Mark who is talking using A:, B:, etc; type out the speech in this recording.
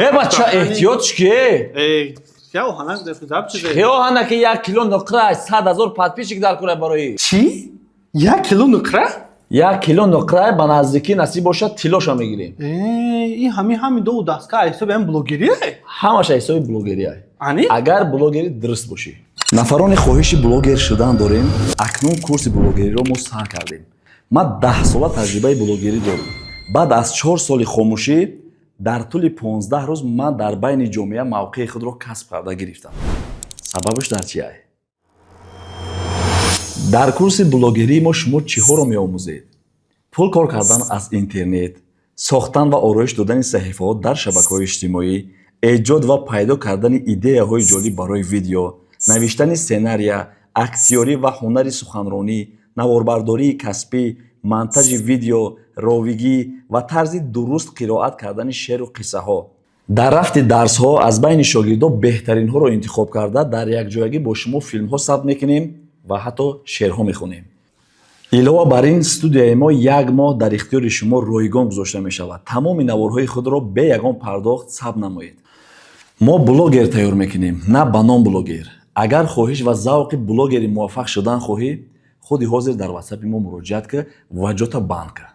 A: Э, бача, эҳтиёт ки.
B: Э, я оҳанак заб чизе.
A: Хе, оҳанаки 1 кило нуқра, 100 000 подписчик дар кора барои.
B: Чӣ? 1 кило нуқра?
A: 1 кило нуқра, ба наздикӣ насиб бошад, тиллоша мегирем.
B: Э, ин ҳами ду даска ҳисоби ҳам блогерие?
A: Ҳамаша ҳисоби блогерия.
B: Ани?
A: Агар блогери дуруст бошӣ. Нафароне, хоҳиши блогер шудан дорем, акнун курси блогериро мо сар кардем. Ман 10 сола таҷрибаи блогерӣ дорам. Баъд аз 4 соли хомӯшӣ, дар тӯли 15 рӯз ман дар байни ҷомеа мавқеи худро касб карда гирифтам. Сабабаш дар чиай? Дар курси блогерии мо шумо чиҳоро меомӯзед? Пул кор кардан аз интернет, сохтан ва ороиш додани саҳифаҳо дар шабакаҳои иҷтимоӣ, эҷод ва пайдо кардани идеяҳои ҷолиб барои видео, навиштани сценария, актёрӣ ва ҳунари суханронӣ, наворбардории касбӣ, монтажи видео, ровигӣ ва тарзи дуруст қироат кардани шеъру қиссаҳо. Дар рафти дарсҳо аз байни шогирдо беҳтаринҳоро интихоб карда, дар якҷоягӣ бо шумо филмҳо сабт мекунем ва ҳатто шеърҳо мехонем. Илова бар ин, студияи мо як моҳ дар ихтиёри шумо ройгон гузошта мешавад. Тамоми наворҳои худро бе ягон пардохт сабт намоед. Мо блогер тайёр мекунем, на ба ном блогер. Агар хоҳиш ва завқи блогери муваффақ шудан хоҳӣ, худи ҳозир дар ватсапи мо муроҷиат кӣ ва ҷота банд кӣ.